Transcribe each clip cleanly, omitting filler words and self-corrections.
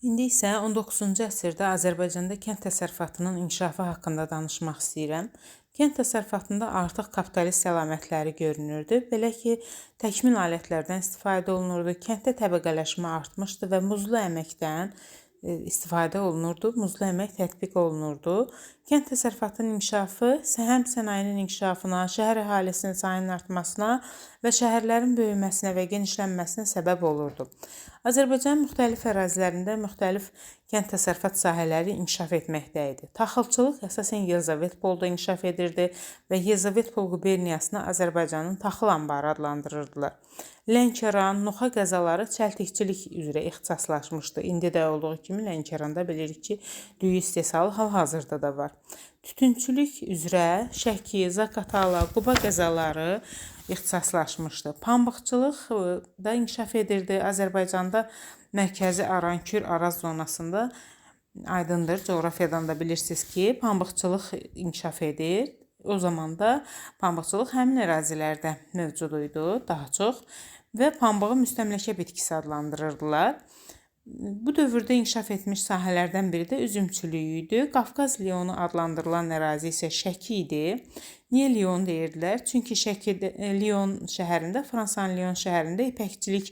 İndi isə 19-cu əsrdə Azərbaycanda kənd təsərrüfatının inkişafı haqqında danışmaq istəyirəm. Kənd təsərrüfatında artıq kapitalist əlamətləri görünürdü. Belə ki, təkmil alətlərdən istifadə olunurdu, kənddə təbəqələşmə artmışdı və muzlu əməkdən istifadə olunurdu, muzlu əmək tətbiq olunurdu. Kənd təsərrüfatının inkişafı həm sənayenin inkişafına, şəhər əhalisinin sayının artmasına və şəhərlərin böyüməsinə və genişlənməsinə səbəb olurdu. Azərbaycanın müxtəlif ərazilərində müxtəlif kənd təsərrüfat sahələri inkişaf etməkdə idi. Taxılçılıq əsasən Yelizavetpolda inkişaf edirdi və Yelizavetpol quberniyasını Azərbaycanın taxıl anbarı adlandırırdılar. Lənkəran, Nuxa qəzaları çəltikçilik üzrə ixtisaslaşmışdı. İndi də olduğu kimi Lənkəranda bilirik ki, düyü istehsalı hal-hazırda da var. Tütünçülük üzrə Şəki, Zaqatala, Quba qəzaları ixtisaslaşmışdı. Pambıqçılıq da inkişaf edirdi. Azərbaycanda mərkəzi Aran, Kür, Araz zonasında aydındır. Coğrafiyadan da bilirsiniz ki, pambıqçılıq inkişaf edir. O zaman da pambıqçılıq həmin ərazilərdə mövcud idi daha çox və pambığı müstəmləkə bitkisi adlandırırdılar. Bu dövrdə inkişaf etmiş sahələrdən biri də üzümçülüyü idi. Qafqaz Lionu adlandırılan ərazi isə Şəki idi. Niyə Lion deyirdilər? Çünki Şəkidə, Lion şəhərində, Fransanın Lion şəhərində ipəkçilik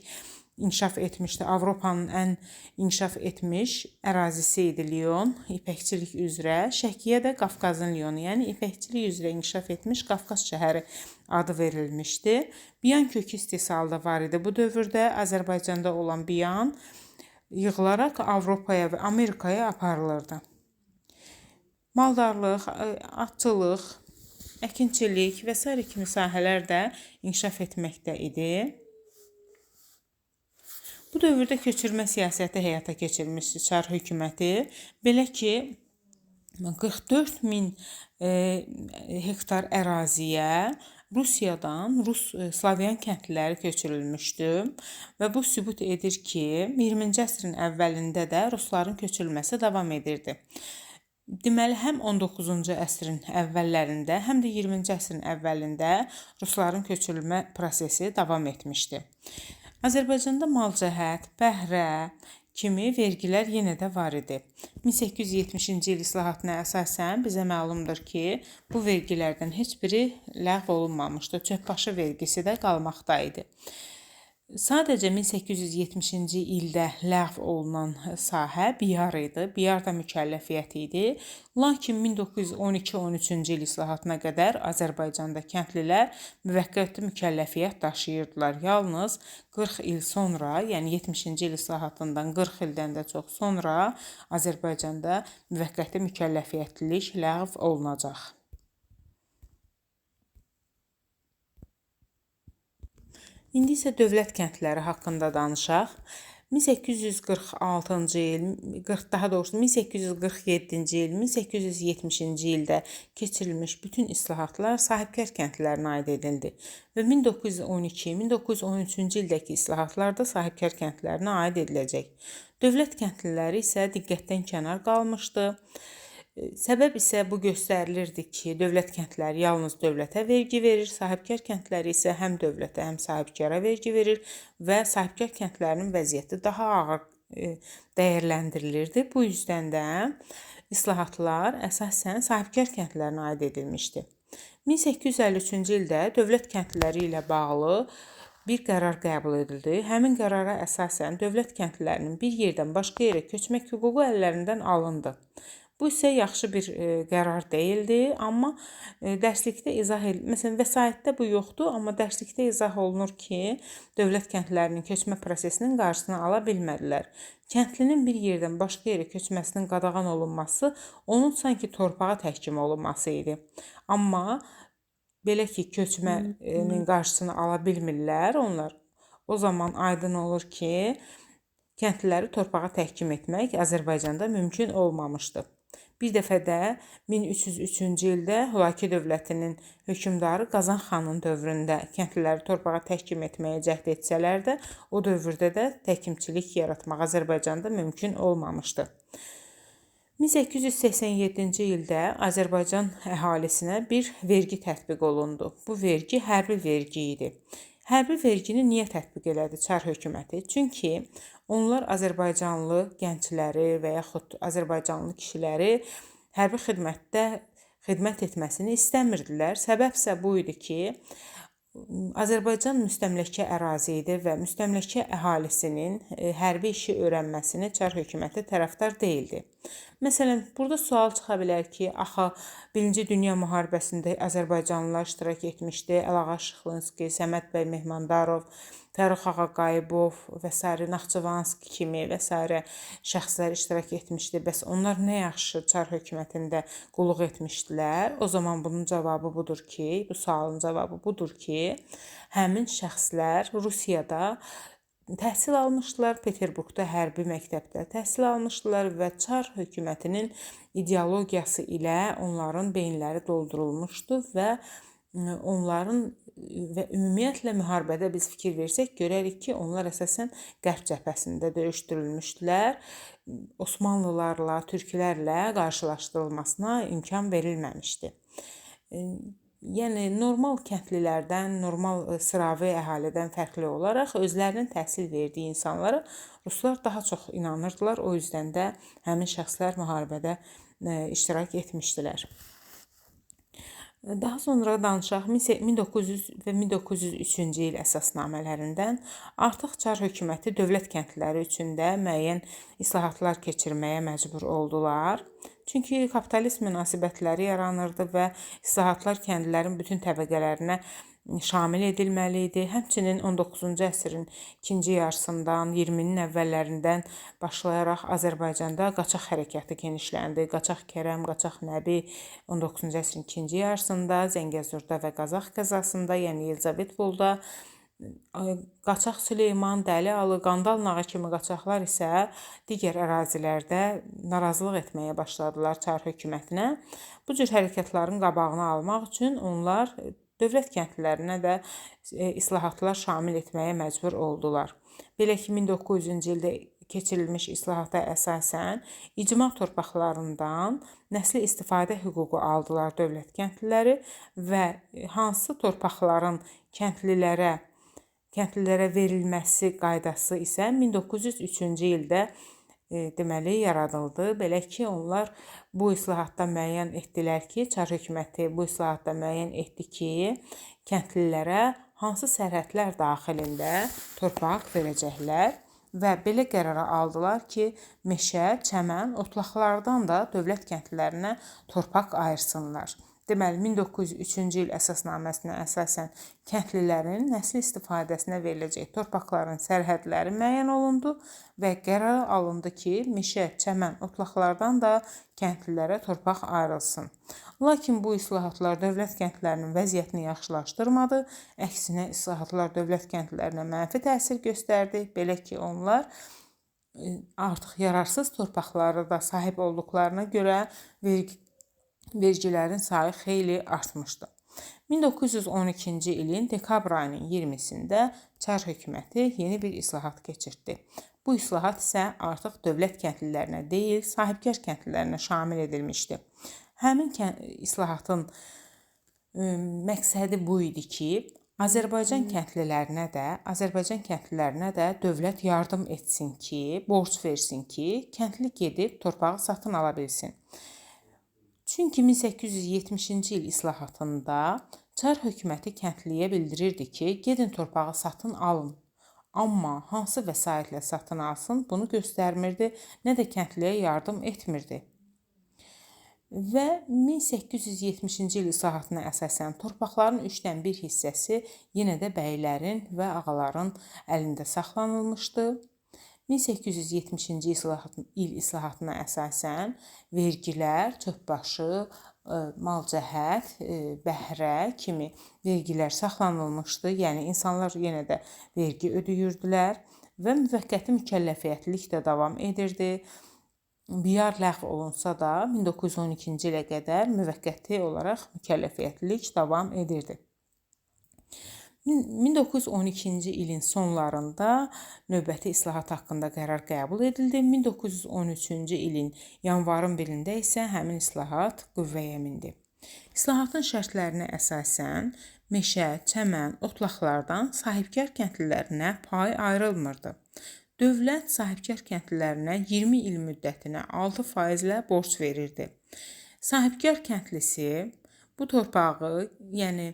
inkişaf etmişdi. Avropanın ən inkişaf etmiş ərazisi idi Lion, ipəkçilik üzrə. Şəkiyə də Qafqazın Lionu, yəni ipəkçilik üzrə inkişaf etmiş Qafqaz şəhəri adı verilmişdi. Biyan kökü istehsalı da var idi. Bu dövrdə Azərbaycanda olan biyan yığılaraq Avropaya və Amerikaya aparılırdı. Maldarlıq, atçılıq, əkinçilik və sair kimi sahələr də inkişaf etməkdə idi. Bu dövrdə köçürmə siyasəti həyata keçirmişdi Çar hökuməti. Belə ki, 44 min hektar əraziyə Rusiyadan Rus Slavyan kəndliləri köçürülmüşdü və bu sübut edir ki, 20-ci əsrin əvvəlində də rusların köçürülməsi davam edirdi. Deməli, həm 19-cu əsrin əvvəllərində, həm də 20-ci əsrin əvvəlində rusların köçürülmə prosesi davam etmişdi. Azərbaycanda malcəhət, bəhrə kimi vergilər yenə də var idi. 1870-ci il islahatına əsasən bizə məlumdur ki, bu vergilərdən heç biri ləğv olunmamışdı. Çöpbaşı vergisi də qalmaqda idi. Sadəcə 1870-ci ildə ləğv olunan sahə biyar idi. Biyar da mükəlləfiyyət idi. Lakin 1912-13-cü il islahatına qədər Azərbaycanda kəndlilər müvəqqəti mükəlləfiyyət daşıyırdılar. Yalnız 40 il sonra, yəni 70-ci il islahatından 40 ildən də çox sonra Azərbaycanda müvəqqəti mükəlləfiyyətlilik ləğv olunacaq. İndi isə dövlət kəndləri haqqında danışaq. 1846-cı il, daha doğrusu 1847-ci il, 1870-ci ildə keçirilmiş bütün islahatlar sahibkar kəndlərinə aid edildi və 1912-1913-cü ildəki islahatlar da sahibkar kəndlərinə aid ediləcək. Dövlət kəndliləri isə diqqətdən kənar qalmışdı. Səbəb isə bu göstərilirdi ki, dövlət kəndləri yalnız dövlətə vergi verir, sahibkar kəndləri isə həm dövlətə, həm sahibkara vergi verir və sahibkar kəndlərinin vəziyyəti daha ağır dəyərləndirilirdi. Bu yüzdən də islahatlar əsasən sahibkar kəndlərinə aid edilmişdi. 1853-cü ildə dövlət kəndliləri ilə bağlı bir qərar qəbul edildi. Həmin qərara əsasən dövlət kəndlilərinin bir yerdən başqa yerə köçmək hüququ əllərindən alındı. Bu isə yaxşı bir qərar deyildi, amma dərslikdə izah edilir. Məsələn, vəsaitdə bu yoxdur, amma dərslikdə izah olunur ki, dövlət kəndlərinin köçmə prosesinin qarşısını ala bilmədilər. Kəndlinin bir yerdən başqa yerə köçməsinin qadağan olunması onun sanki torpağa təhkim olunması idi. Amma belə ki, köçmənin qarşısını ala bilmirlər onlar. O zaman aydın olur ki, kəndliləri torpağa təhkim etmək Azərbaycanda mümkün olmamışdı. Bir dəfə də 1303-cü ildə Hülakü dövlətinin hökmdarı Qazan xanın dövründə kəndliləri torpağa təhkim etməyə cəhd etsələr də, o dövrdə də təhkimçilik yaratmaq Azərbaycanda mümkün olmamışdı. 1887-ci ildə Azərbaycan əhalisinə bir vergi tətbiq olundu. Bu vergi hərbi vergi idi. Hərbi vergini niyə tətbiq elədi Çar hökuməti? Çünki onlar azərbaycanlı gəncləri və yaxud azərbaycanlı kişiləri hərbi xidmətdə xidmət etməsini istəmirdilər. Səbəb isə bu idi ki, Azərbaycan müstəmləkə ərazi idi və müstəmləkə əhalisinin hərbi işi öyrənməsini Çar hökuməti tərəfdar deyildi. Məsələn, burada sual çıxa bilər ki, axı Birinci Dünya müharibəsində azərbaycanlılar iştirak etmişdi. Əlağa Şıxlınski, Səməd bəy Mehmandarov, Fərrux ağa Qayıbov və sairə, Naxçıvanski kimi və sairə şəxslər iştirak etmişdi. Bəs onlar nə yaxşı Çar hökumətində qulluq etmişdilər? O zaman bunun cavabı budur ki, bu sualın cavabı budur ki, həmin şəxslər Rusiyada təhsil almışdılar, Peterburqda hərbi məktəbdə təhsil almışdılar və Çar hökumətinin ideologiyası ilə onların beyinləri doldurulmuşdu və onların və ümumiyyətlə müharibədə biz fikir versək görərik ki, onlar əsasən Qərb cəbhəsində döyüşdürülmüşdülər. Osmanlılarla, türklərlə qarşılaşdırılmasına imkan verilməmişdi. Yəni normal kəndlilərdən, normal sıravi əhalidən fərqli olaraq özlərinin təhsil verdiyi insanlara ruslar daha çox inanırdılar. O yüzdən də həmin şəxslər müharibədə iştirak etmişdilər. Daha sonra danışaq 1900 və 1903-cü il əsasnamələrindən. Artıq Çar hökuməti dövlət kəndliləri üçün də müəyyən islahatlar keçirməyə məcbur oldular. Çünki kapitalist münasibətləri yaranırdı və islahatlar kəndlilərin bütün təbəqələrinə şamil edilməli idi. Həmçinin 19-cu əsrin ikinci yarısından, 20-nin əvvəllərindən başlayaraq Azərbaycanda qaçaq hərəkatı genişləndi. Qaçaq Kərəm, Qaçaq Nəbi 19-cu əsrin ikinci yarısında Zəngəzurda və Qazax qəzasında, yəni Yelizavetpolda, Qaçaq Süleyman, Dəli Alı, Qandal Nağı kimi qaçaqlar isə digər ərazilərdə narazılıq etməyə başladılar Çar hökumətinə. Bu cür hərəkatların qabağını almaq üçün onlar dövlət kəndlilərinə də islahatlar şamil etməyə məcbur oldular. Belə ki, 1900-cü ildə keçirilmiş islahata əsasən icma torpaqlarından nəsli istifadə hüququ aldılar dövlət kəndliləri və hansı torpaqların kəndlilərə verilməsi qaydası isə 1903-cü ildə deməli yaradıldı. Belə ki, onlar bu islahatda müəyyən etdilər ki, Çar hökuməti bu islahatda müəyyən etdi ki, kəndlilərə hansı sərhədlər daxilində torpaq verəcəklər və belə qərara aldılar ki, meşə, çəmən, otlaqlardan da dövlət kəndlilərinə torpaq ayırsınlar. Deməli, 1903-cü il əsasnaməsinə əsasən kəndlilərin nəsli istifadəsinə veriləcək torpaqların sərhədləri müəyyən olundu və qərar alındı ki, meşə, çəmən, otlaqlardan da kəndlilərə torpaq ayrılsın. Lakin bu islahatlar dövlət kəndlərinin vəziyyətini yaxşılaşdırmadı. Əksinə, islahatlar dövlət kəndlilərinə mənfi təsir göstərdi. Belə ki, onlar artıq yararsız torpaqlara da sahib olduqlarına görə vergilərin sayı xeyli artmışdı. 1912-ci ilin dekabr ayının 20-sində Çar hökuməti yeni bir islahat keçirtdi. Bu islahat isə artıq dövlət kəndlilərinə deyil, sahibkar kəndlilərinə şamil edilmişdi. Həmin islahatın məqsədi bu idi ki, Azərbaycan kəndlilərinə də dövlət yardım etsin ki, borc versin ki, kəndli gedib torpağı satın ala bilsin. Çünki 1870-ci il islahatında Çar hökuməti kəndliyə bildirirdi ki, gedin torpağı satın alın. Amma hansı vəsaitlə satın alsın, bunu göstərmirdi, nə də kəndliyə yardım etmirdi. Və 1870-ci il islahatına əsasən torpaqların 1/3 hissəsi yenə də bəylərin və ağaların əlində saxlanılmışdı. 1870-ci il islahatına əsasən vergilər, çöpbaşı, malcəhət, bəhrə kimi vergilər saxlanılmışdı. Yəni insanlar yenə də vergi ödəyirdilər və müvəqqəti mükəlləfiyyətlilik də davam edirdi. Biyar ləğv olunsa da 1912-ci ilə qədər müvəqqəti olaraq mükəlləfiyyətlilik davam edirdi. 1912-ci ilin sonlarında növbəti islahat haqqında qərar qəbul edildi. 1913-cü ilin yanvarın 1-də isə həmin islahat qüvvəyə mindi. İslahatın şərtlərinə əsasən meşə, çəmən, otlaqlardan sahibkar kəndlilərinə pay ayrılmırdı. Dövlət sahibkar kəndlilərinə 20 il müddətinə 6% ilə borc verirdi. Sahibkar kəndlisi bu torpağı, yəni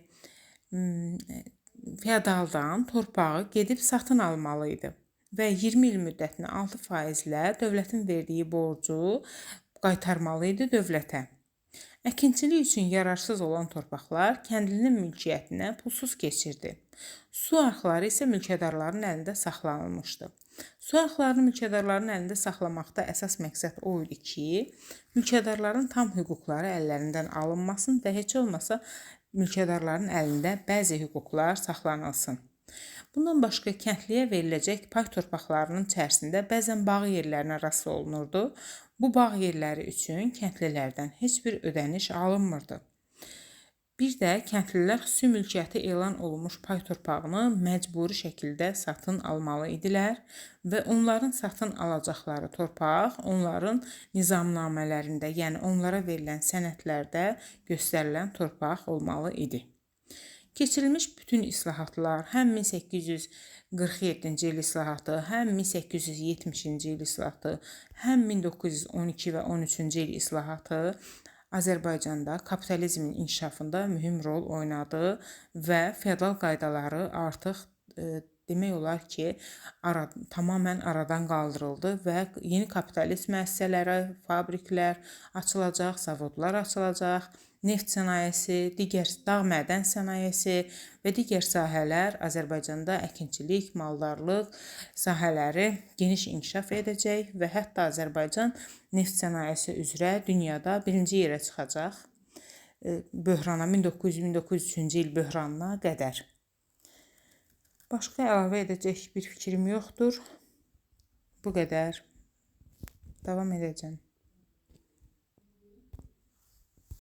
feodaldan torpağı gedib satın almalı idi və 20 il müddətinə 6% ilə dövlətin verdiyi borcu qaytarmalı idi dövlətə. Əkinçilik üçün yararsız olan torpaqlar kəndlinin mülkiyyətinə pulsuz keçirdi. Su arxları isə mülkədarların əlində saxlanılmışdı. Su arxlarını mülkədarların əlində saxlamaqda əsas məqsəd o idi ki, mülkədarların tam hüquqları əllərindən alınmasın və heç olmasa mülkədarların əlində bəzi hüquqlar saxlanılsın. Bundan başqa kəndliyə veriləcək pay torpaqlarının içərisində bəzən bağ yerlərinə rast olunurdu. Bu bağ yerləri üçün kəndlilərdən heç bir ödəniş alınmırdı. Bir də kəndlilər xüsusi mülkiyyəti elan olunmuş pay torpağını məcburi şəkildə satın almalı idilər və onların satın alacaqları torpaq onların nizamnamələrində, yəni onlara verilən sənədlərdə göstərilən torpaq olmalı idi. Keçirilmiş bütün islahatlar, həm 1847-ci il islahatı, həm 1870-ci il islahatı, həm 1912 və 13-cü il islahatı Azərbaycanda kapitalizmin inkişafında mühüm rol oynadı və feodal qaydaları artıq demək olar ki, tamamilə aradan qaldırıldı və yeni kapitalist müəssisələri, fabriklər açılacaq, zavodlar açılacaq, neft sənayesi, digər dağ mədən sənayesi və digər sahələr Azərbaycanda əkinçilik, maldarlıq sahələri geniş inkişaf edəcək və hətta Azərbaycan neft sənayesi üzrə dünyada birinci yerə çıxacaq. Böhrana 1900-1903-cü il böhranına qədər. Başqa əlavə edəcək bir fikrim yoxdur. Bu qədər. Davam edəcəm.